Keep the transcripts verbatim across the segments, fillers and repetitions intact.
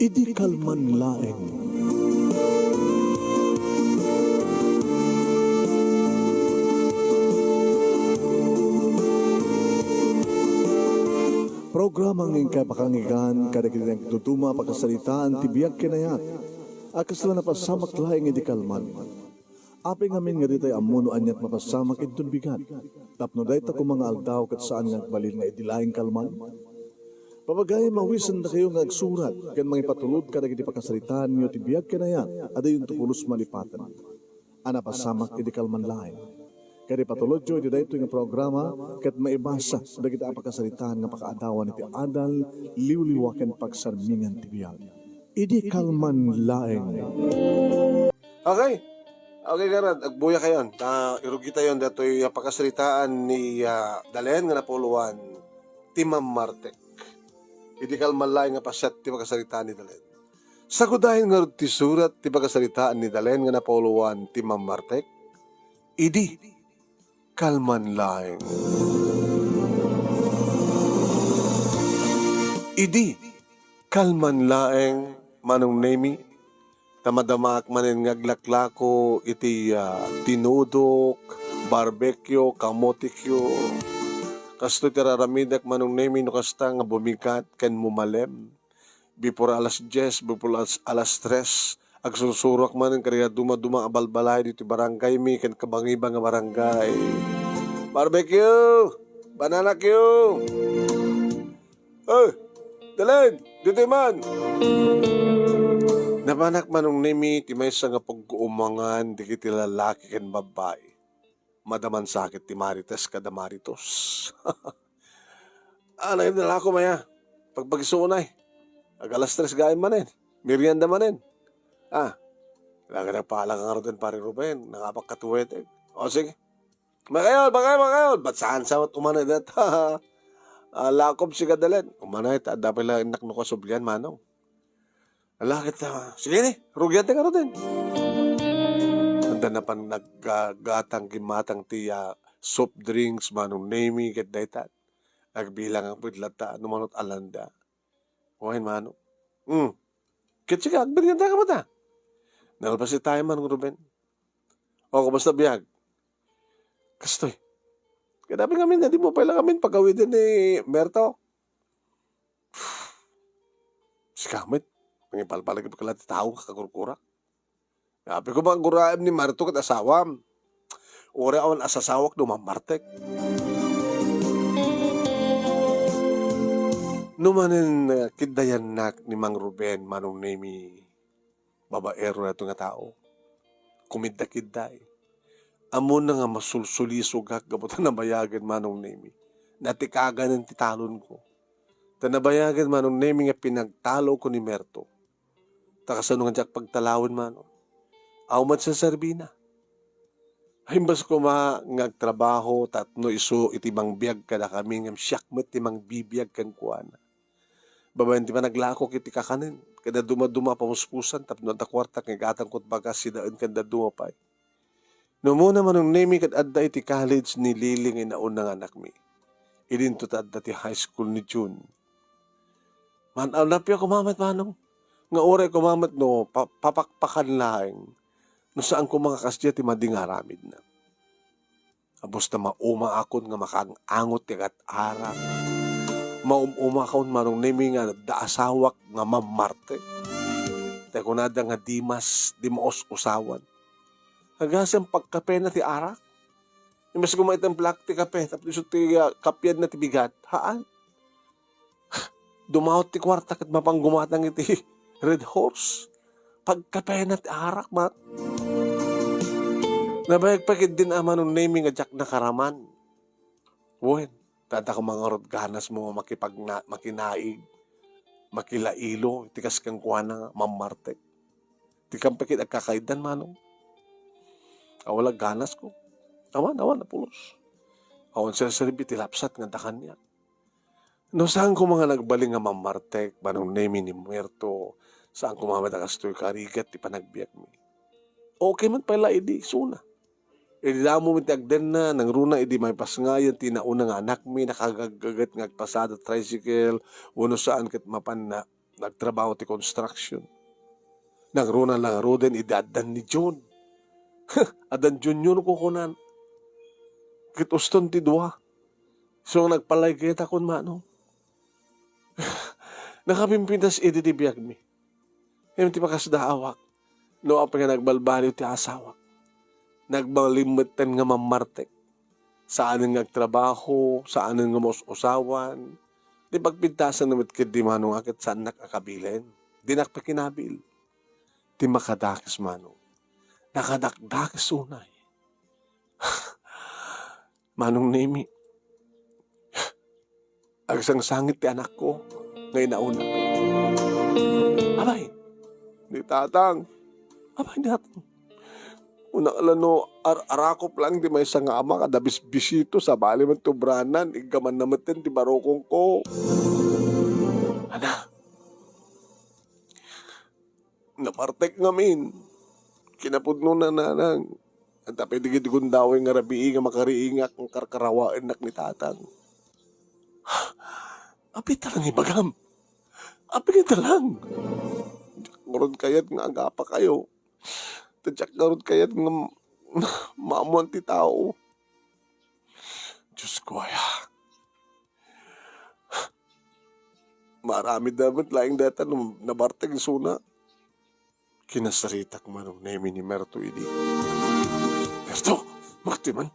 Idi kalman laeng. Programa nga inkay pakangigan kadagiti nagduduma a pakasaritaan ti biag ken ayat a kasla napasamak laeng idi kalman. Apay ngamin nga ditay ammo no aniat mapasamak inton bigat, tapno dayta koma nga aldaw ket saan nga agbalin nga idi laeng kalman? Papagayam, awisendakayo nga agsurat ken mangipatulod kadagiti pakasaritaanyo ti biag ken ayat a diyonto pulos malipaten a napasamak idi kalman laeng. Ket ipatulodyo iti daytoy nga programa ket maibasa dagiti a pakasaritaan nga pakaadawan iti adal, liwliwa ken pagsarmingan ti biag. Idi kalman laeng. Okay. Okay, garud. Agbuyakayon. Ta, irugitayon datoy a pakasaritaan ni, ah, Dalen nga napuloan ti Mammartek. Idi kalman laeng nga pasiat ti pakasaritaan ni Dalen. Sagudayen ngarud ti surat ti pakasaritaan ni Dalen nga napuloan ti Mammartek. Idi kalman laeng. Idi kalman laeng, Manong Nemi, ta madamaak manen nga aglaklako iti, ah, tinudok, barbecue, kamotikyo. Kastoy ti raramidek, Manong Nemi, no kasta nga bumigat ken mumalem. Before alas dies, before alas, alas tres, agsursuroak manen kadagiti dumaduma a balbalay ditoy barangay mi ken kabangiba nga barangay. Barbecue! Banana cue! Eh, Dalen, ditoy man! Napanak, Manong Nemi, ti maysa nga pagguumangan dagiti lalaki ken babbai. Madamansakit ti Marites kada Maritos. Ah, nalako maya. Pagpagisuon ay. Ag alas tres gain manen. Merienda manen. Ah, lagi nagpaalang nga ruten, Pare Ruben. Nangapak katuwetek. O, sige. Makayon, makayon, makayon. Ba't saan sa umanay dat? Ah, lakob si Kadalen. Umanay, ta, dapay lang inak no kasublian, manong. Ala, ket, ah, sige ni, rugian ti ngaruden. Adda napan naggatang gimmatang ti, ah, soft drinks, Manong Nemi, ket dayta. Nagbilang ang pudlat ta, no manot alanda. Wen, Manong. Hmm. Ket sika, agbilang ta ka mata. Nalpas ti tayo, Manong Ruben. O, kumusta biag? Kastoy. Kadapi ngamin, di mo pala ngamin pagawiden ni Merto. Sika met, mangipalpalag ket kala ti tao, kakurkura. Apay ko, manguraem ni Marto ket asawam. Uray awan asasawak no mammartek. No manen, eh, kiddayannak ni Mang Ruben, Manong Nemi. Babaero daytoy nga tao. Kumiddakidday. Ammona nga masulsulisogak gapu ta nabayagen, Manong Nemi. Natikagan ti talonko. Ta nabayagen, Manong Nemi, nga pinagtalawko ni Merto. Ta kasano nga diak pagtalawen, Manong? Aw met senserbina. Imbes koma nga agtrabaho tapno isu iti mangbiag kadakami ngem siak met ti mangbibiag kenkuana. Babaen ti panaglakok iti kakanen, ken dadduma-duma a pamuspusan tapno adda kuarta nga igatangko ti bagas sidaen ken dadduma pay. No umuna, Manong Nemi, ket adda iti college ni Lily nga inauna nga anakmi. Idinto ta adda ti high school ni June. Man, alnapyo koma met, Manong, nga uray koma met no pa-, papakpakan laeng, no saan koma nga kasdiay ti madi nga aramidna. Abus ta mauma akon nga makang-angot ti agat-arak. Maum-uma akon, Manong Nemi, nga adda asawak nga mammartek. Ta kunada nga Dimas, di maus-usawan. Agasem pagkapena ti arak. Imbes nga maitemplak ti kape, tapno isu ti, ah, kapianna ti bigat. Haan. Dumawat ti kuarta ket mapan gumatang iti Red Horse. Pagkapena ti arak, ma-, nabayag pay ketdin a Manong Nemi nga diak nakaraman. Wen, ta adda koma ngarud ganasmo makipagna-, makinaig, makilailo, iti kas kenkuana nga mammartek. Ti kampay ket agkakaiddan, Manong. Awan la ganasko. Awan, awan, napulos. Awan serserbi ti lapsat nga adda kaniak. No saan koma nga nagbalin nga mammartek, Manong Nemi, ni Muerto, saan koma met a kastoy karigat ti panagbiagmi. Okay met pay la idi isuna. Idi damo met ti agdenna, nangruna idi maipasngayan ti nauna nga anakmi, nakagaggaget nga agpasada tricycle, wenno saan ket mapan na nagtrabaho ti construction. Nangruna la ngaruden idi addan ni June. Addan Junior ko kunan. Ket uston ti dua. So, nagpalay kayat a kun mano. Nakapimpintas idi ti biagmi. Ngem ti pakasdaawak, no apay nga nagbalbaliw ti asawak, nagbalin metten nga mammartek. Saanen nga agtrabaho, saanen nga maus-usawan. Ti pagpintasan met ketdi, Manong, a ket saannak a kabilen. Dinak pay kinabil. Ti makadakes, Manong, nakadakdakes unay. Manong Nemi, agsangsangit ti anakko nga inauna. Abay, ni Tatang. Abay, ni Tatang. Kunak la no ar-arakop lang ti maysa nga ama, kada bisbisito, sabali met ti ubranan, iggamanna metten ti barukongko. Ana, nabartek ngamin. Kinapudnona, Nanang. Anta pay dagiti gundaway nga rabii nga makariingak nga karkarawaennak ni Tatang. Apay ta lang ibagam? Apay ta lang? Diak ngarud kayat nga agapakayo. Ta diak ngarud kayat nga m-, maammoan ti tao. Diyos ko, aya. Maaramid da met laeng dayta no nabartek isuna. Kinasaritak Manong Nemi ni Merto idi. "Merto! Makati man!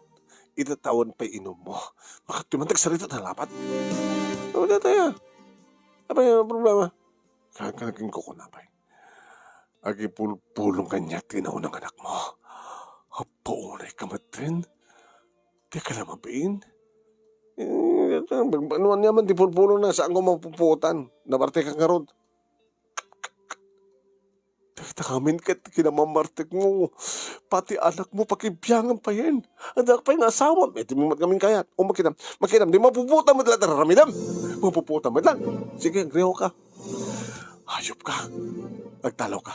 Ita tawen pay inummo. Makati man, tagsarita ta lapat." "Ano dayta aya? Apay a problema?" Kan, kan, kan, kukunapay. "Agipulpulong kaniak ti naunang anakmo. Apo, unay ka metten. Di ka na mabiin." "Eh, ano, ano man ti pulpulongna? Saanko mapupuotan? Nabartekak ngarud." "Dagita ngamin ket kinamammartekmo, pati anakmo, pakibiangan payen. Adda pay nga asawam. Iti mo met ngamin kayat. O, makitam, makitam. Di mapupuotan met la ti ar-aramidem. Mapupuotan met la. Sige, agriho ka. Hayop ka. Agtalaw ka.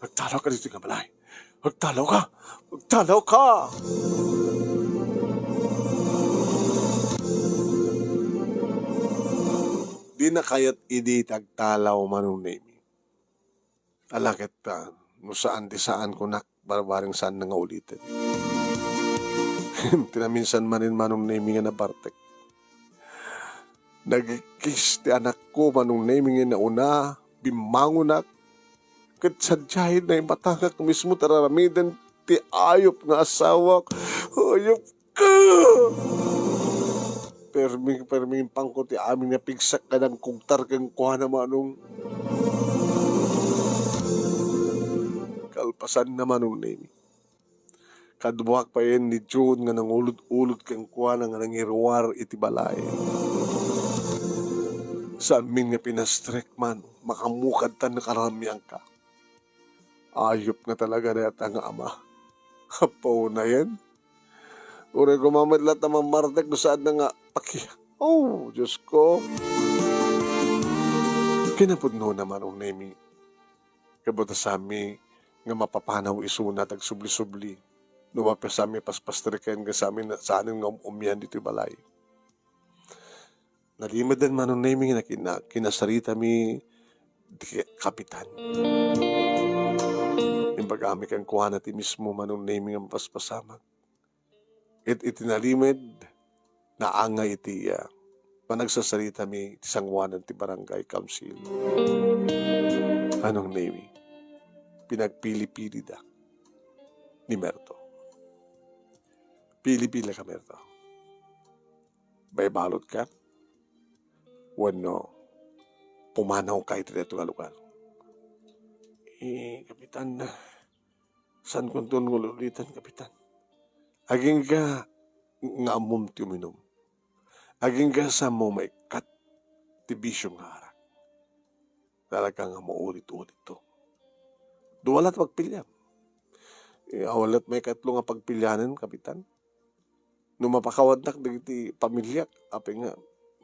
Agtalaw ka ditoy nga balay. Agtalaw ka. Agtalaw ka." Di na kayat idi ti agtalaw Manong Nemi. Ala ket, ah, no saan ti saan, kunak, barbareng saanna nga uliten. Ti naminsan manen Manong Nemi nga nabartek. Nagikis ti anakko Manong Nemi nga nauna, bimmangonak. Ket sadiay naimatangak mismo ti ar-aramiden ti ayop nga asawak. Ayop ka! Permi, permi impangko ti amin nga pigsak nga nagkugtar kenkuana, Manong. Kalpasanna, Manong Nemi, kaduak payen ni June nga nangulod-ulod kenkuana nga nangiruar iti balay. Saanmin nga pinastrek, Manong, makamukad ta nakaramiangka. Ayop nga talaga dayta nga ama. Apo, unayen. Uray koma met latta mammartek no saanna nga paki-, oh, Diyos ko. Kinapudnona Manong Nemi, kabutasanmi nga mapapanaw isuna ti agsubli-subli no mapasanmi paspastreken nga saanmi, saanen nga um-, umian ditoy balay. Nalimeden Manong Nemi nga nakina-, kinasaritami ti kapitan. Imbagami kenkuana ti mismo Manong Nemi nga mapaspasamak. Ket iti nalimed, naangay iti, ah, panagsasaritami ti sangoanan ti barangay council. Manong Nemi, pinagpili-pilida ni Merto. Pili-pilika, Merto. Maibalutka wenno pumanawka iti daytoy nga lugar? Eh, Kapitan, saankonton nga uli-ulitan, Kapitan. Agingga nga ammom ti uminum. Agingga saanmo maikkat ti bisiom nga arak. Talaga nga maulit-ulitto. Dua la't pagpiliam. Eh, awan la't maikatlo nga pagpilianen, Kapitan. No mapakawannak dagiti pamiliak, apay nga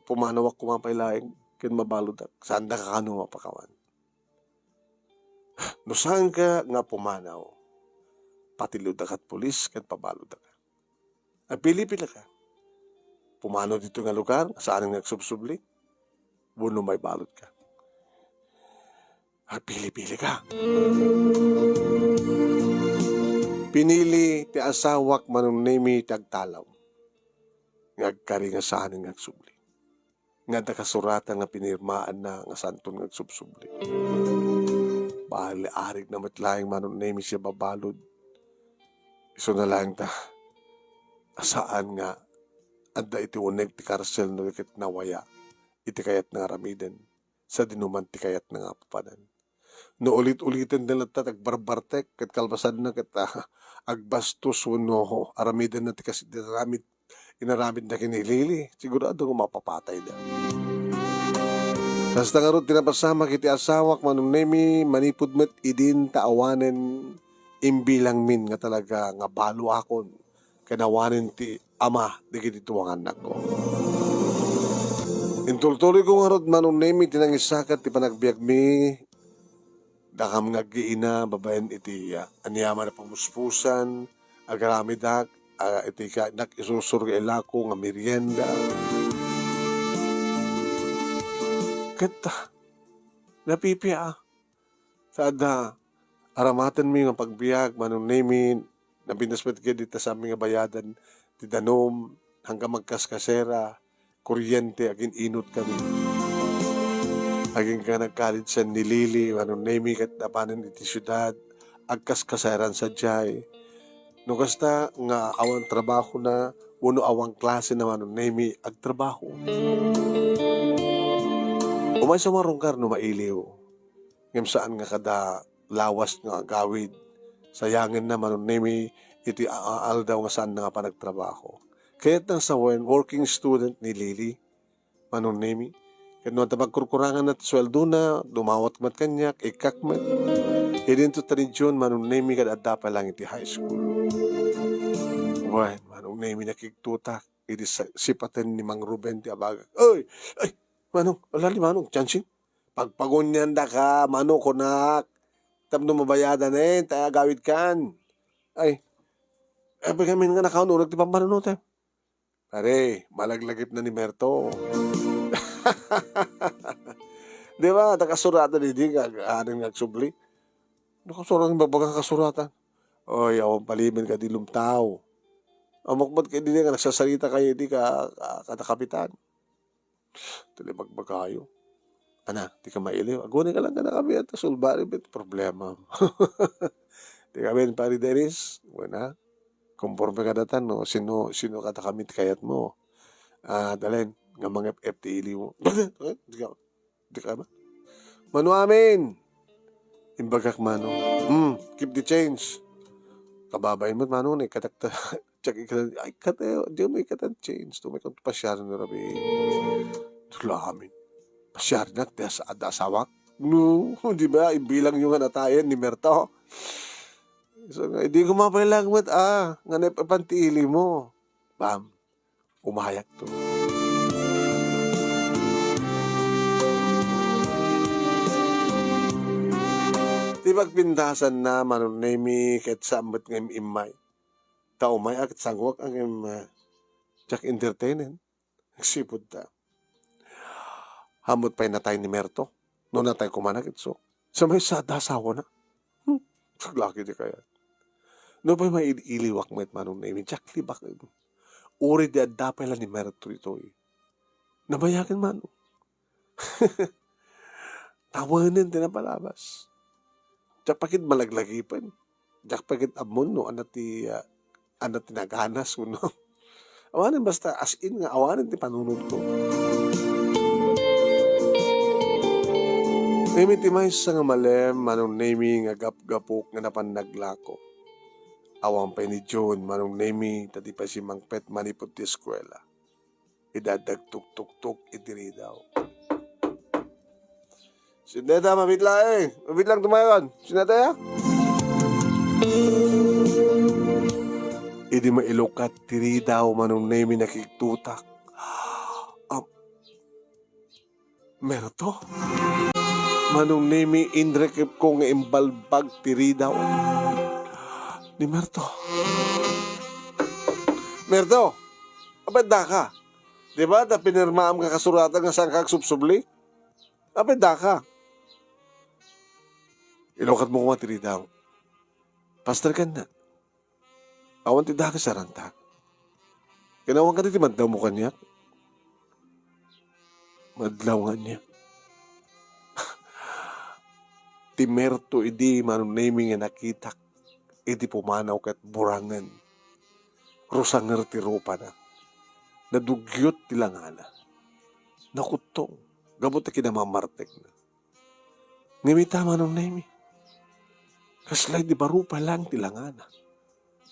pumanawak koma pay laeng ken mabaludak. Saandaka kano mapakawan. No saanka nga pumanaw, patiludaka ti pulis ken pabaludaka. Agpili-pilika. Pumanaw ditoy nga lugar, saan nga agsubsubli, wenno maibalutka. Agpili-pilika. Pinili ti asawak, Manong Nemi, ti agtalem nga agkari nga saanen nga agsubli. Nga adda kasuratan nga pinirmaanna nga saanton nga agsubsubli. Bali, arigna met laeng, Manong Nemi, siya babalud. Isuna laeng ta, a saan nga adda iti uneg ti karsel no di ket nawaya iti kayatna nga aramiden, sadino man ti kayatna nga apapanan. No ulit-uliten da latta ti agbarbartek ket kalpasanna ket, ah, agbastos wenno aramidenna ti kas-, ti inaramid, inaramidna ken ni Lily, sigurado nga mapapatayda. Kasta ngarud ti napasamak iti asawak, Manong Nemi, manipud met idin ta awanen imbilangmin nga talaga nga baloakon ken awanen ti ama dagiti tuangannakko. Intultuloyko ngarud, Manong Nemi, ti nangisakat ti panagbiagmi, dakam nga aggiina babaen iti, ah, aniaman a pamuspusan, agaramedak, ah, iti kayatnak isursuro nga ilako nga merienda. Ket, ah, napipia, ah. Sa adda aramatenmi nga pagbiag, Manong Nemi, napintas met ket dita saanmi nga bayadan ti danum, hanggang magkaskasera, kuryente, agin-inut kami. Agingga nagkalidan ni Lily, Manong Nemi, ket napanen iti siudad, agkaskaseran sadiay. No kasta nga awan trabahona, wenno awan klasena, Manong Nemi, agtrabaho. Umaysa marungkar no mailiw. Ngem saan nga kada lawas nga agawid, sayangenna, Manong Nemi, iti a-, a-, aldaw nga saanna nga panagtrabaho. Kayatna nga sawen, working student ni Lily, Manong Nemi. Ket no adda pagkurkuranganna ti sueldona, dumawat met kaniak, ikkak met. Idinto ta ni June, Manong Nemi, ket adda pay laeng iti high school. Wen, Manong Nemi, nakigtutak idi sa-, sipaten ni Mang Ruben ti abagak. Oy! Ay! Manong, alali, Manong, Chanchin? Pagpaguniandaka, Manong, kunak. Tapno mabayadan, eh, ta agawidkan. Ay, eh, pagamin nga nakaunurag ti pampanunotem. Pare, malaglagipna ni Merto. Di ba? Nakasuratan idi nga, nga, nga agsubli. Nakasuratan, babaga kasuratan. Oy, awan palimen ka di lumtaw. Ammok met ket idi nga nagsasarita kayo idi ka, ka, kada kapitan. Ti libagbagayo. Ana, di ka mailiw. Aguni ka lang kada kami at sulbari met problema. Di kami, Pare Dennis, wala. Konforme ka datan, no? Sino, sino kada kami ti kayat mo? Ah, dalen, nga mga F T L mo. Di ka, di ka ba? Mano amin? Imbagak, Mano. Hmm, keep the change. Kababain mo, Mano, ni katakta. Check ikatan, ay, kat-, eh, di mo ikatan change. Tumay kung pasyar na rabi. Tulamin. Pasyar na, ti as-, ada asawak. No, di ba? Ibilang yung nga natayan ni Merto. So, nga, di ko mapailang met, ah, nga naipapantili mo. Bam. Umayak to. Ti pagpintasan na, Manong Nemi, ket saan met nga im-immay. Ta umay a ket sanguak ang im-, ah, Jack Entertainment. Nagsipud ta. Ammot pay natay ni Merto. No natay kumanak itso. Sa may sada asawa na. Hmm. Saglaki di kaya. No pay mailiwak met, Manong Nemi, Jack, libak. Uri di adda pay la ni Merto itoy. Nabayagen, Manong. Tawanen ti napalabas. Diak pay ket malaglagipen. Diak pay ket ammon no ania ti, ah, ania ti naganas kuno. Awanen basta as in nga awanen ti panunotko. Ngem iti maysa nga malem, Manong Nemi, nga gapgapok nga napan naglako. Awan pay ni June, Manong Nemi, ta di pay simmangpet manipud ti eskuela. Idadagtuktuktok iti ridaw. Sineta, mabitla, eh. Mabitlang tumayon. Sineta, ya? Idi mailukat ti ridaw, Manong Nemi, nakigtutak. Ah, Merto? Manong Nemi, inrekep ko nga imbalbag ti ridaw ni Merto. Merto! Apay daka? Di ba, ta pinirmaam ka kasuratan nga saan ka agsubsubli? Apay daka? Ilukatmo koma ti ridaw. Pastor ken na. Awan ti dakes a rantak. Ken awan kadi ti madlawmo kaniak? Madlaw nga ania? Ti merto idi Manong Nemy nga nakitak iti pumanaw ket burangen. Rusanger ti rupana. Nadugyot ti langana. Nakuttong gapu ta kinamammartekna. Ngem ita, Manong Nemy, kasla idi baro pay laeng ti langana.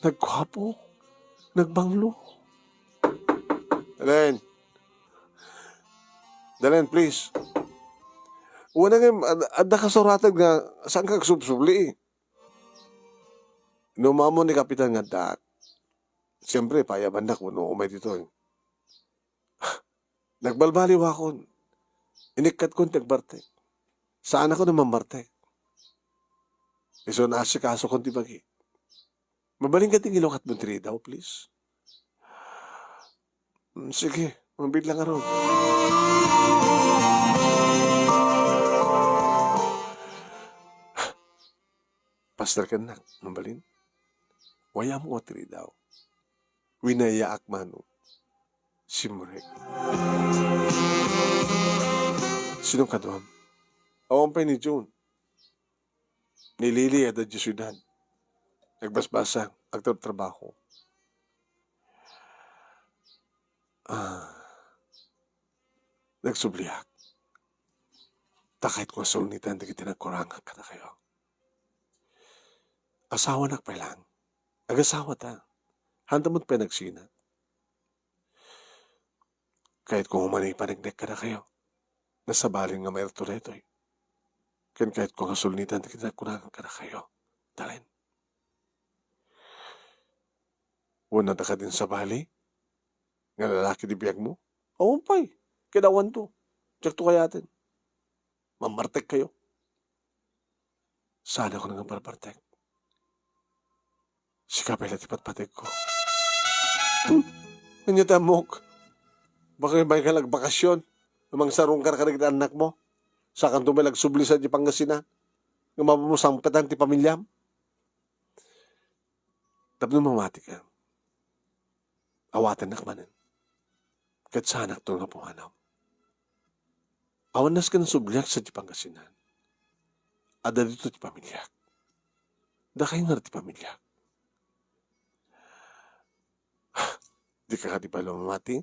Nagguapo, nagbanglo. Dalen. Dalen, please. Wen, ngem, ad-, adda kasuratad nga saanka agsubsubli. Inumammo ni Kapitan nga addaak. Siempre, paayabannak wenno umay ditoy. Nagbalbaliwakon. Inikkatkon ti agbartek. Saanakon a mammartek. Isu nga asikasokon ti bagi. Mabalin kadi nga ilukatmo ti ridaw, please? Mm, sige, mabiit lang ngarud. Pastor ken na, mabalin? Wayam ko ti ridaw. Winayaak, Manong. Simmurek. Sino kaduam? Awan pay ni June. Ni Lily adda idiay siudad. Nagbasbasang, agtratrabaho. Ah, nagsubliak. Ta kayatko nga sulnitan dagiti nagkurangak kadakayo. Asawanak pay laeng. Agasawa ta. Haanto met pay nagsina. Kayatko nga umani paneknek kadakayo. Nasabalin nga mairto daytoy. Ken kayatko nga sulnitan ti kinagkunakon kadakayo. Dalen. Wen adda kadin sabali nga lalaki ti biagmo? Awan pay. Ket awanto. Diakto kayaten. Mammartekkayo. Saanakon nga barbartek. Sika pay la ti patpategko. Hmm? Ania ti ammok? Baka may ka nagbakasyon, mangsarungkar kadagiti annakmo. Sakanto met la agsubli sadiay Pangasinan. Nga mapasangpetan ti pamiliam. Tapno mamatika, awatennak manen. Ket saanakto nga pumanaw. Awan nasken a subliak sadiay Pangasinan. Adda ditoy ti pamiliak. Dakay ngarud ti pamiliak. Dika kadi pay la mamati?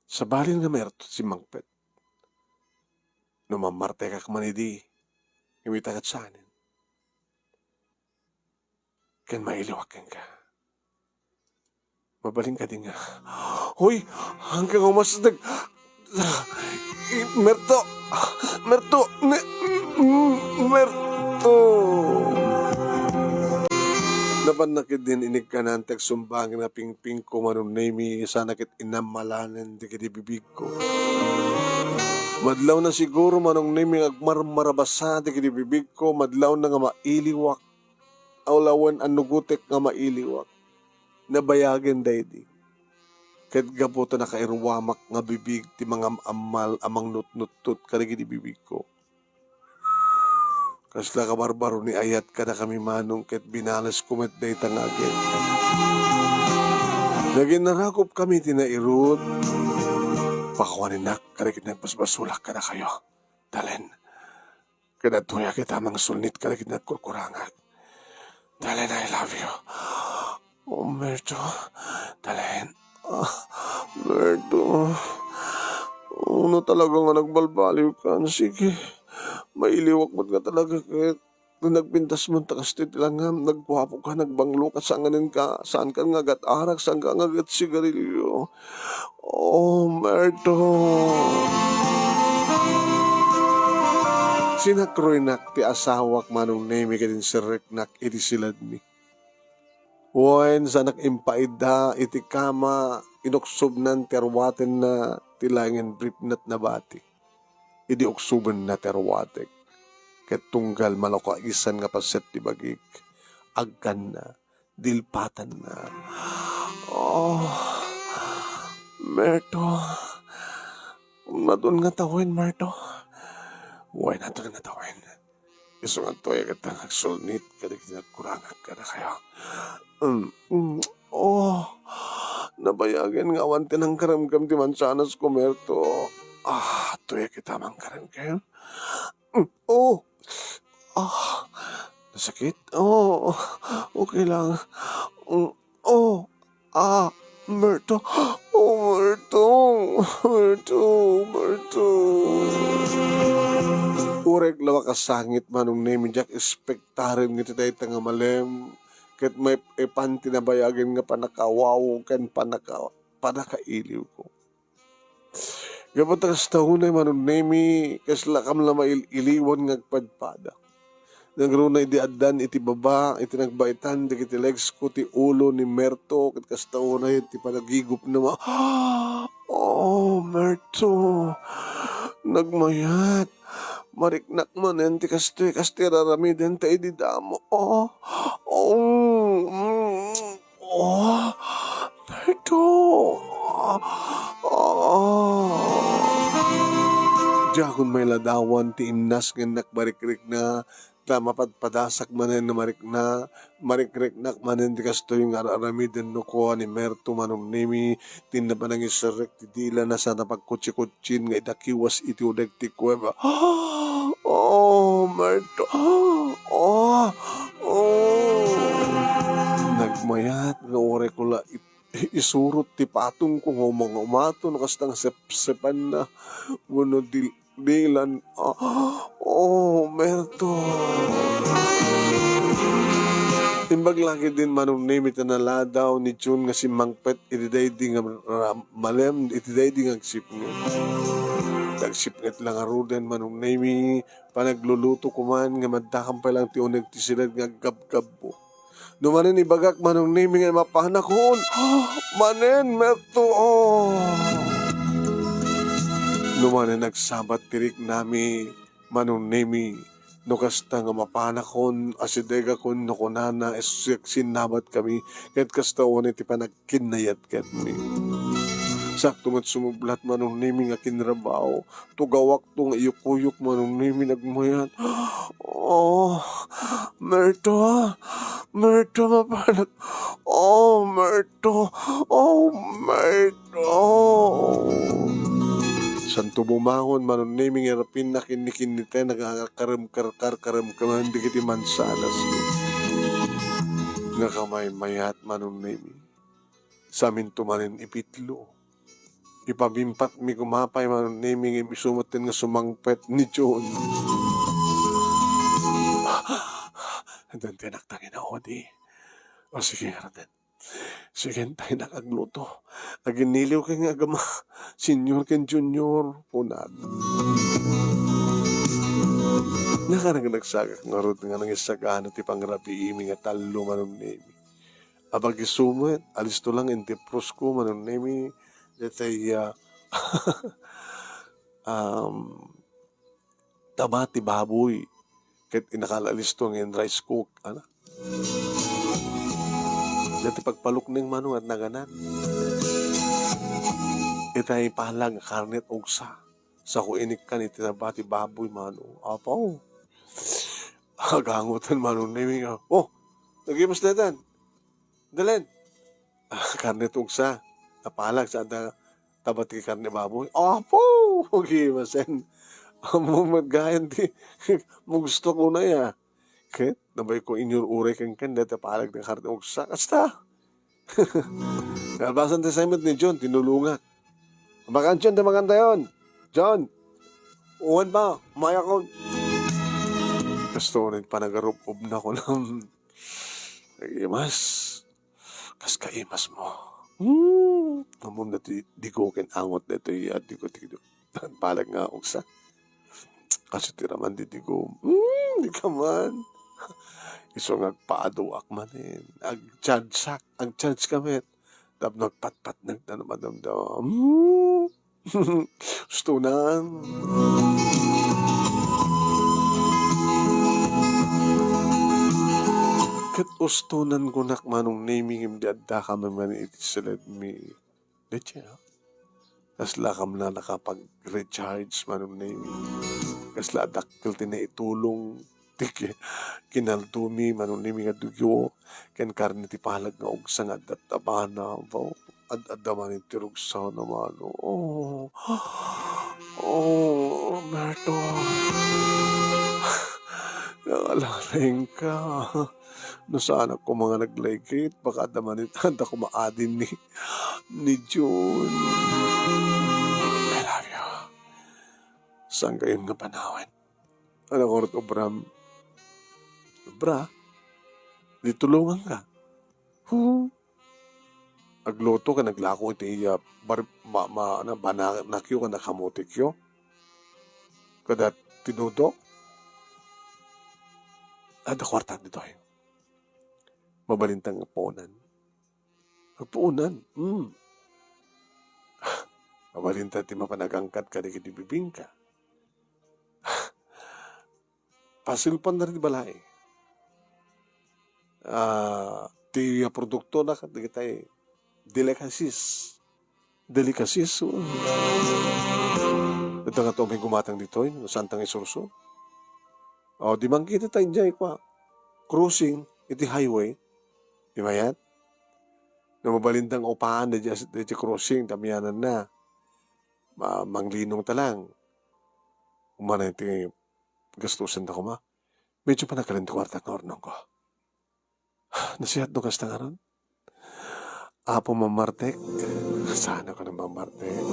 Sabalin nga mairto ti simmangpet. No mammartekak man idi, imita ket saanen. Ken mailiwak kenka. Mabalin kadi nga, "Hoy, haanka nga umasdeg. Merto! Merto! Ne-, Merto!" Napannak idin inikkanan ti agsumbangen a pingpingko, Manong Nemy, sana ket inamalanen dagiti bibigko. Madlawna siguro, Manong Nemy, nga agmarmarabasa dagiti bibigko, madlawna nga mailiwak. Awlawen a nugotek nga mailiwak. Nabayagen daydi. Ket gapu ta nakairuamak nga bibig ti mangam-ammal a mangnutnuttot kadagiti bibigko. Kasla kabarbaro ni ayat kadakami, Manong, ket binalesko met dayta nga agek. Naginnarakopkami ti nairut, pakuanenak kadagiti nagbasbasolak kadakayo. Dalen. Ket adtoyak ita mangsulnit kadagiti nagkurkurangak. Dalen, I love you. Oh, Merto. Dalen. Ah, Merto. Oh, no talaga nga nagbalbaliw ka, sige. Mailiwak met nga talaga ket. No nagpintas man ta kastoy ti langam, nagguapo ka, nagbanglo ka, sanganen ka, saan ka nga agat-arak, saan ka nga agat-sigarilyo. Oh, Merto. Sinakroynak ti asawak, Manong Nemy, ket inserreknak iti siladmi. Wen, saanak impaidda iti kama, inuksobnan ti arwatenna ti laengen briefna a nabati. Idi uksobenna ti arwatek, ket tunggal malukaisan nga paset ti bagik, agkanna, dilpatanna. Oh, Merto. Naton nga tawen, Merto. Wen, naton nga tawen. Isu nga adtoy ket nga agsulnit kadagiti nagkurangak kadakayo. Mm, mm, oh, nabayagen nga awan ti nangkaremkem ti mansanas ko, Merto. Ah, adtoy kita mangkaremkem. Mm, oh, ah, nasakit? Oh, okay lang. Mm, oh, ah, Merto. Oh, Merto. Merto, Merto. Uray la makasangit, Manong Nemi, diak ekspektaren nga ti dayta nga malem ket maipan ti nabayagen nga pannakaawaw ken pannaka-, pannakailiwko. Gapu ta kasta unay, Manong Nemi, kaslakam la mail-iliwan nga agpadpada. Nangruna idi addan iti baba, iti nagbaitan dagiti legs ko ti ulo ni Merto, ket kasta unay ti panagigupna ma-, "Oh, Merto, nagmayat. Mariknak manen ti kastoy, kastoy raramiden ta idi damo. Oh, oh, mm." Oh, Merto. Oh. Diakon mailadawan ti imnas nga nagmarikrikna, ta mapadpadasak manen nga marikna, marikriknak manen ti kastoy nga ar-aramiden no kua ni Merto, Manong Nemi, ti napanangiserrek ti dilana sa napagkutsikutsin nga idakiwas iti uneg ti kuweba. Oh, Merto. Oh, oh. Nagmayat nga uray ko la it-, isurot ti patongko nga umang-umato no kasta nga sepsepanna wenno dil-, dilan. Ah, oh, Merto. Imbag la ketdin, Manong Nemi, ta naladaw ni Jun nga simmangpet iti daydi nga ra-, malem iti daydi nga agsipnget. Agsipnget la ngaruden, Manong Nemi, panagluluto koman nga maddakam pay lang ti uneg ti siled nga aggabgabbo. No manen ibagak, Manong Nemi, nga mapanakon, manen, Merto, oh. No manen agsabat ti riknami, Manong Nemi, no kasta nga mapanakon, asidegakon no kunana, siak sinnabatkami, ket kasta unay ti panagkinnayat kenmi. Sakto met sumublat, Manong Nemi, nga kinrabaw. Tugawakto nga iyukuyok, Manong Nemi, nagmayat. Oh, Merto, Merto, mapanak. Oh, Merto. Oh, Merto. Santo bumangon, Manong Nemi, nga rapinna kinnikinniten, nagkarem-, kar-, karkarem-, kaman dagiti mansanas. Nga kamaymayat, Manong Nemi. Saminto manen ipitlo. Ipabimpatmi koma pay, Manong Nemi, ngem isu metten nga sumangpet ni John. Addan ti anak ta nga inaudi. O sige, ngaruden. Sige, intay nak agluto. Aginniliw kay nga agama, senior ken junior, kunana. Nakaragnagsagak ngarud nga nangisagana ti pangrabiimi nga tallo, Manong Nemi. Apag isu met, alisto lang inti prusko, Manong Nemi, detay, ah, um, taba ti baboy, ket inakal alisto nga in rice cook, ana. Deti pagpalukneng mano nga naganan. Itay palag nga karne ugsa. Sako inikkan iti taba ti baboy, mano. Apo. Agangotan, Manong Nemi nga, "Oh, nagimas daytan. Dalen." Ah, karne ti ugsa. Napalag sa adda taba ti karne baboy. Apo! Gimasen. Ammo met gayan ti mugsto ko na ya. Ket, nabay ko inyur-uray kenken, dayta palag ti karne ugsa. Kasta. Kalpasan ti saymet ni John, tinulongak. Makantion ti makantayon. John, uwan pa, umayakon. Kasto, nagpanagarub-ubna ko ng nagimas. Kas kaimas mo. Hmm. Ammom dati digo ken angot daytoy, ah, digo, digo. Palag nga ugsa. Kasu ti raman di digo. Hmm, di ka man. Isu nga agpaaduak manen. Agchargeak, agcharge ka met. Tapno agpatpatneg ta no madamdam. Hmm. Ustonan. Ket ustonan kunak, Manong Nemi, ngem di addakam manen iti siledmi. Detya, no? Kaslakam la nakapag-recharge, Manong Nemi. Kasla dakkel ti naitulong ti ki-, kinaldomi, Manong Nemi, nga dugo, ken karne ti paleg nga ugsa nga adda tabana. Baw, ad-adda man iti rugsaw na mano. Oh. Oh, Roberto. Nangalanengka. No saanak koma nga naglaygit, baka adda man it-, adda koma adin ni, ni June. I love you. Saan kayon nga panawen? Ano kung obram? Obra? Di tulonganka. Hu? Agluto ken aglako iti, ah, bar-, ma-, ma-, ano, bananakyo ken kamotekyo. Kada tinudok. Adda kuarta ditoy. Mabalinta nga puonan. Agpuonan? Hmm. Mabalinta ti mapan agangkat kadagiti bibingka. Pasilpan na rin balay. Ah, ti, ah, produkto na kat dagitay delicacies. Delicacies, oh. Ito nga to may gumatang ditoy, no saan tang isurso? Oh, di man kita tayo dyan, kwa. Crossing, iti highway. Di ba yan? No mabalintang upaan, di, di crossing, damianan na. Ma-, manglinong ta lang. Umana iti gastusan da kuma. Medyo panagkalin ti kuarta nga urnong ko. Nasihat no kasta nga ron? Apo Mamartek, sana ko na Mamartek.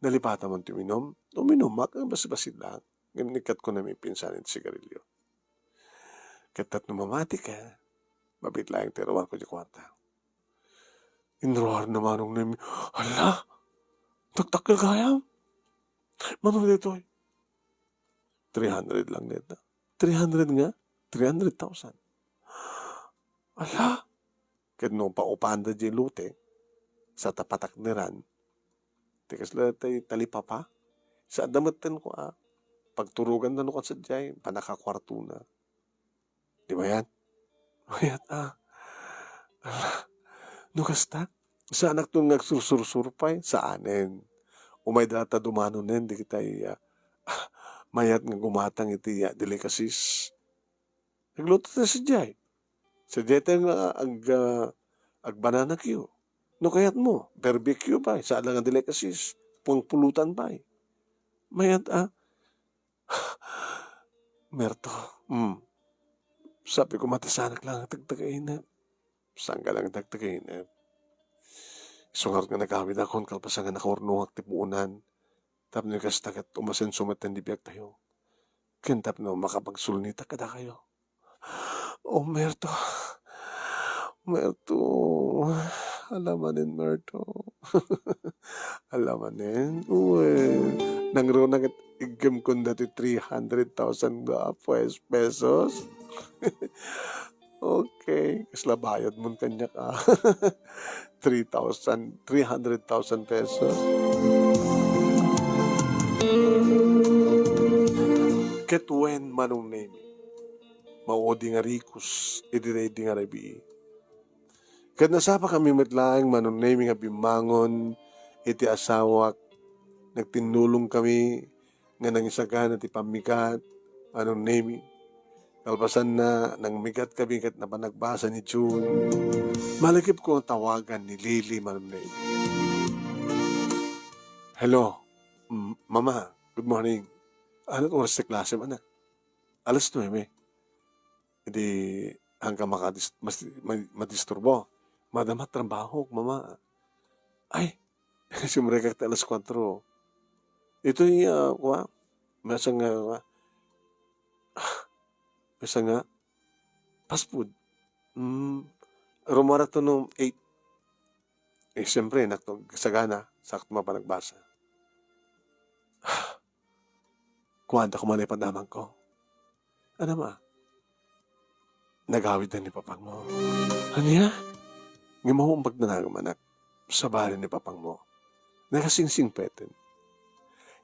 Nalipatan mo ti uminom? Uminom, maka basi-basi lang. Ngem nikkat ko na may pinsan iti sigarilyo. Ket tapno mamati ka, mabit laeng ti ruar ko di kuarta. Inruar na Manong Nemi, "Hala! Taktakkel gayam? Mano ditoy?" "Three hundred lang dita." "Three hundred nga?" "Three hundred thousand." "Hala!" Ket no paupanda di lote, sa tapatak ni Ran, ti kasla tay talipapa, sa adda metten ko a, pagturugan na no kan sadiay, panakakuartona. Di mayat? Mayat, ah. Ala, no kasta, saanak ton nga agsursursur pay, saanen. Umay data dumanonen, di kitay, ah, mayat nga gumatang iti, ah, delicacies. Nagluto ta sadiay. Sadiay tayo nga ag-, ah, agbananakyo. No kayat mo, barbecue pay, saan lang nga delicacies. Puang pulutan pay. Mayat, ah. Merto, mm. Sabi ko, matasanak lang ang tagtagainep. Saan ka lang tagtagainep? Isungar nga nagawid akon, kalpasan nga nakaurnuak ti puonan. Tapno kasta ket umasenso met ti biag tayo. Ken tapno makapagsulnitak kadakayo. Oh, Merto. Merto. Alamanen, Merto. Alamanen. Uy. Nangruna ket iggem kon dati three hundred thousand nga pues-, pesos. Okay. Kasla bayad mon kaniak, ah. Three thousand, three hundred thousand pesos. Ket wen, Manong Nemi, maudi nga rikos iti daydi nga rabii. Ket nasapa kami met laeng, Manong Nemi, nga bimmangon iti asawak, nagtinnulong kami nga nangisagana ti pammigat, Manong Nemi. Kalpasanna, nangmigat kami ket napan nagbasa ni June. Malakip ko nga tawagan ni Lily, Manong Nemi. "Hello, m-, Mama. Good morning. Anong oras ti klasem, anak?" "Alas nuebe." "Idi, haanka makadis-, mas-, ma-, madisturbo? Madama trabahok, Mama." "Ay, sumrekak ti alas kuatro." Itoy, ah, kua, maysa nga, kua, maysa nga fast food. Mm, rumara to no eight. Eh, siyempre, nakto-, sagana, sakto mapanagbasa. Kuan, dako man ipadamag ko. Ano ma? Nagawid na ni papang mo. Ania? Nga mahumbag na nagamanak. Sabali ni papang mo. Nakasingsingpeten.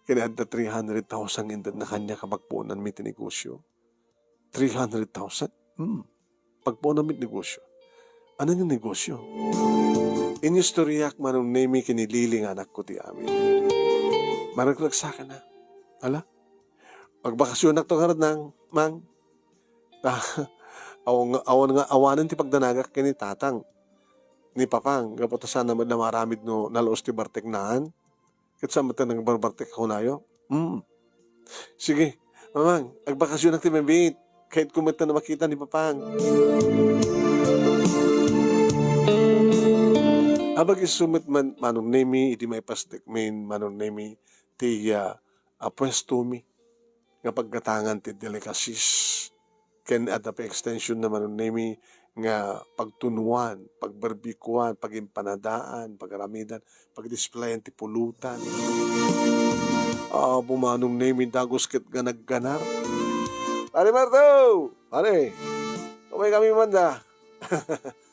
Kaya adda three hundred thousand inted na kanya kapagpunan mi ti negosyo. Three hundred thousand? Hmm. Pagpunan mi ti negosyo. Ano nga negosyo? Inistoryak Manong Nemi ken ni Lily nga anak ko ti amin. Maraglagsaka na. Ala? Pagbakasyonak to nga nang, mang. Ta, awan nga, awan nga, awanen ti pagdanagak ken ni tatang, ni papang, gapu ta saan met la maaramid no nalus ti barteknaan. Ket saan met ti nagbarbartek kunayo? Hmm. Sige, mamang, agbakasionak ti mabiit. Kayatko met a makita ni papang. Abag isu met man, Manong Nemi, idi maipasdek min, Manong Nemi, ti, ah, ah, puestomi nga paggatangan ti delicacies ken adda pay extension na, Manong Nemi, nga pagtunuan, pagberbikuan, pagimpanadaan, pagaramidan, pagdisplayan ti pulutan. Apo, Manong Nemi, dagus ket ganagganar. Pare Marto! Pare, umay kami man da.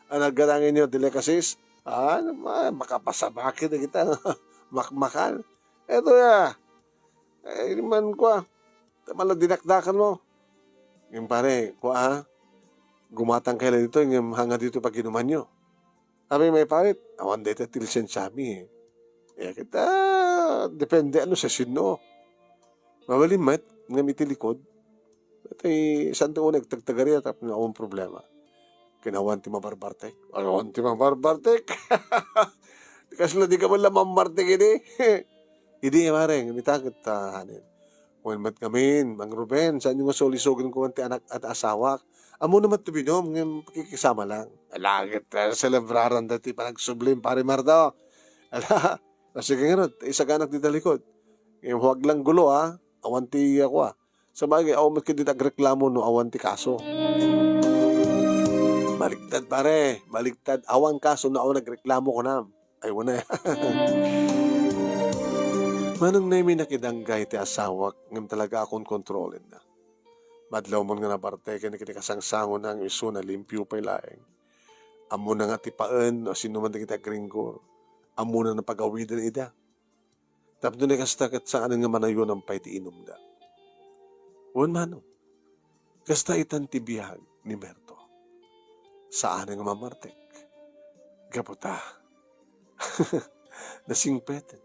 Ano, gatangen nyo, delicacies? Ah, ano, ma-, makapasabaki na kita. Makmakan. Eto ya. Eh, man kwa. Tama lang dinakdakan mo. Yung pare, kwa, ah. Gumatang kayo dito, yung hanga dito pag inuman nyo. Sabi may parit, awan dayta ti lisensiami, eh. Eh, kita, depende ano sa sino. Mabalin met, ngem iti likod. Itay, saan ti uneg, tagtagariya, tapno awan problema. Kinawan ti mabarbartek. Awan ti mabarbartek. Kasla di ka man lang mamartek ini. Idi, mareng, mitaket ta, hanin. Wen met ngamin, Mang Ruben, saan yung nga sulisugan ko man ti anak at asawak? Amo naman to binom, ngem pakikisama lang. Ala, ket, ah, selebraran dati panagsublim, Pare Marto. Ala, ah, sige nga rod, isaganak di talikod. Ngem huwag lang gulo, ah. Awan ti, ah, kwa. Sabagay, awan met ket di agreklamo no awan ti kaso. Baliktad, pare. Baliktad. Awan kaso no awan agreklamo, kunam. Ay, wala. Manong Nemi, nakidanggay ti asawak, ngem talaga a kontrolenna. Madlaw man nga nabarteken iti kasangsangon na nga isu na limpio pay laeng. Ammona nga ti paen no sino man dagiti agringgor. Ammona nga pagawiden ida. Tapno ni kasta ket saan nga manayonan pay ti inumda. Wen mano, kasta itan ti biag ni Merto. Saan nga mamartek. Gapu ta, nasingpeten.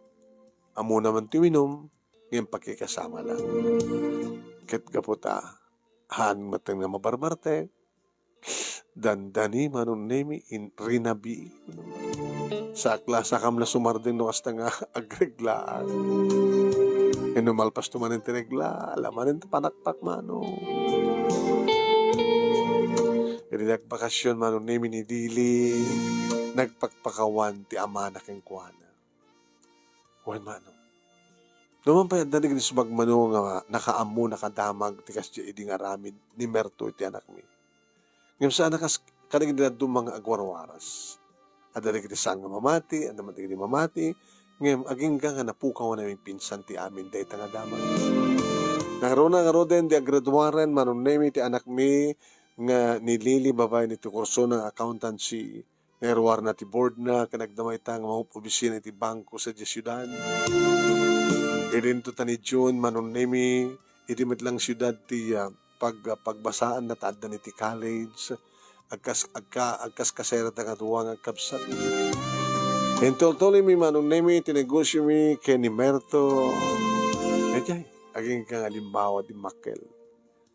Ammona man ti uminum, ngem pakikasama lang. Ket gapu ta, haan metten nga mabarbartek, dandani Manong Nemi in rinabi. Saklasakam la sumardeng no kasta nga agreglaak. Ken no malpas to manen ti regla, ala manen ti panakpak, Manong. Idi nagbakasyon, Manong Nemi, ni Lily, nagpakpakawan ti amana kenkuana. Wen, Manong. Numan pay adda dagiti sumagmamano nga nakaammo, nakadamag ti kasdiay idi nga aramid ni Merto iti anakmi. Ngem saan a kas kadagiti dadduma nga agwarwaras. Adda dagiti saan nga mamati, adda met dagiti mamati, ngem agingga nga napukaw a namipinsan ti amin dayta nga damag. Nangruna ngaruden di agraduaren, Manong Nemi, ti anakmi nga ni Lily, babaen iti kursona nga accountancy. Nairuarna ti boardna ken agdamayta nga mangub-obisina iti bangko sadiay siudad. Idinto ta ni June, Manong Nemi, idi met lang siudad ti, ah, pag-, pagbasaanna ta addan iti college. Agkas-, agka-, agkaskasera dagiti dua nga agkabsat. Intultuloymi, Manong Nemi, ti negosiomi ken ni Merto. Idiay, agingga nga alimbawa dimmakkel.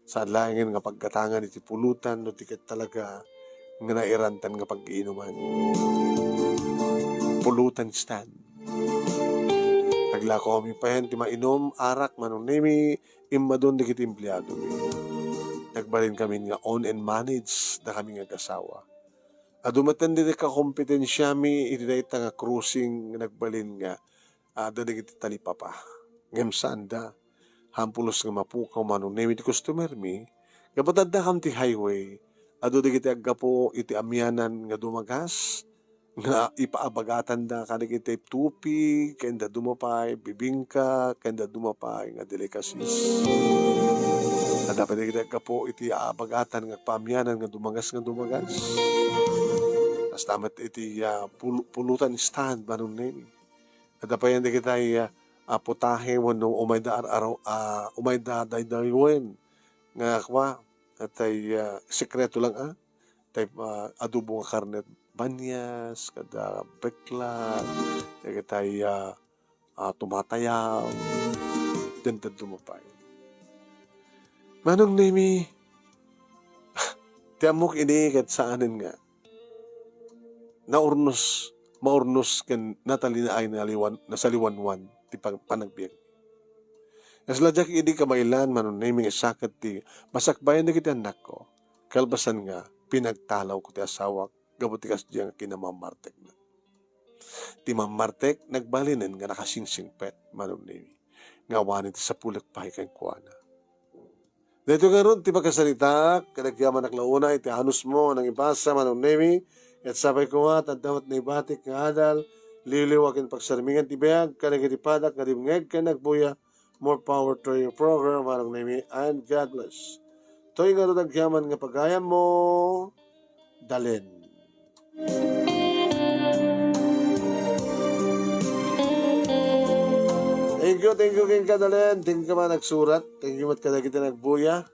Saan laengen nga paggatangan iti pulutan no di ket talaga nga nairantan nga pag-iinuman. Pulutan stand. Aglako kami payen ti mainum, arak, Manong Nemi, immadun dagiti empleadomi. Nagbalin kami nga own and manage da kami nga agasawa. Adu metten dagiti kakompetensiami iti dayta nga cruising nga nagbalin nga adda dagiti talipapa. Ngem saanda. Hampulos nga mapukaw, Manong Nemi, ti customermi, gapu ta addakam ti highway. Adu dagiti aggapu iti amianan nga dumagas, nga ipaabagatanda kadagiti tupig, ken dadduma pay bibingka, ken dadduma pay nga delicacies. Adda pay dagiti aggapu iti aabagatan nga agpaamianan nga dumagas nga dumagas. Kasta met iti, ah, pul-, pulutan stand, Manong Nemi. Adda pay dagiti, ah, ah, putahe wenno umayda ar-, aro-, ah, umayda daydayawen nga kua, atay, ah, sekreto lang, ah. Tay, ah, adobo nga karne banyas, kada beklat, dagitay, ah, ah, tumatayaw, ken dadduma pay. Manong Nemi, Ti ammok idi ket saanen nga naurnos, maurnos ken natalinaay naliwan-, nasaliwanwan ti pag-, panagbiag. Kasla diak idi kabaelan, Manong Nemi, nga saket ti masakbayan dagiti annakko, kalpasan nga pinagtalawko ti asawak gapu ti kasdiay nga kinamammartekna. Ti mammartek, nagbalinen nga nakasingsingpet, Manong Nemi, nga awanen ti sapulek pay kenkuana. Daytoy ngarud ti pakasaritaak, kadagyaman a launa iti anusmo a nangibasa, Manong Nemi, ket sapay koma, ta adda met naibatik nga adal, liwliwa ken pagsarmingan ti biag, kadagiti padak nga dimngeg ken nagbuya, more power to your program, Manong Nemi, and God bless. Toy ngarud agyaman nga pagayammo, Dalen. Thank you, thank you, kenka, Dalen. Thank you, man, nagsurat. Thank you, met, kadagiti nagbuya.